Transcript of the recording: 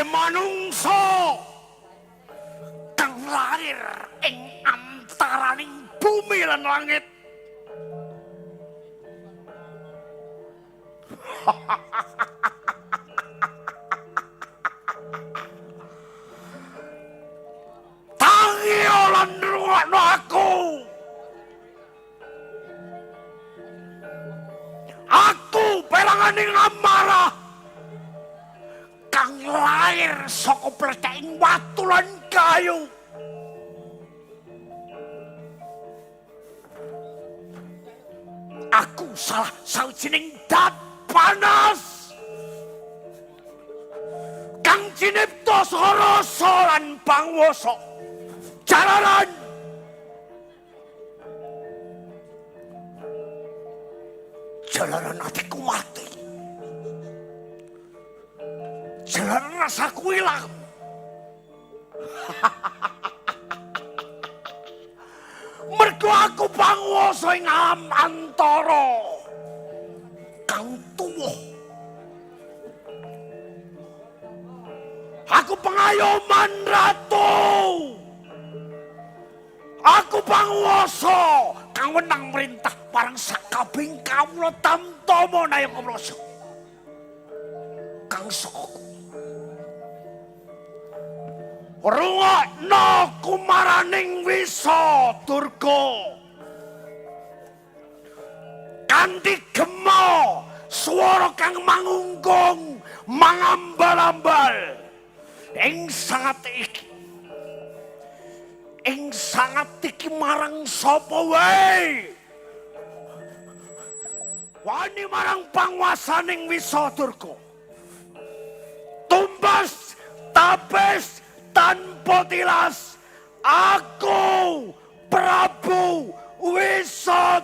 Manungsa kang lahir ing antaraning bumi lan langit. Tangi lan rungokno aku. Aku peranganing amarah kang lahir saka pletheking watu lan kayu. Aku salah sawijining dat panas kang cinipta saka rasa lan pangwasa. Jalaran jalaran atiku mati. Jalaran rasaku ilang. Mergo aku panguwasa ing alam antara kang tuwa. Aku pengayoman ratu. Aku panguwasa kang wenang merintah marang sakabehing kawula tamtama nayaka mrasa. Kang saka rungokno kumaraning Wisa Durga. Kanthi gema swara kang mangungkung mangambal-ambal ing sangat iki. Ing sangat iki marang sapa wae? Wani marang panguwasaning Wisa Durga. Tumbas tapis tanpa tilas aku Prabu Wisa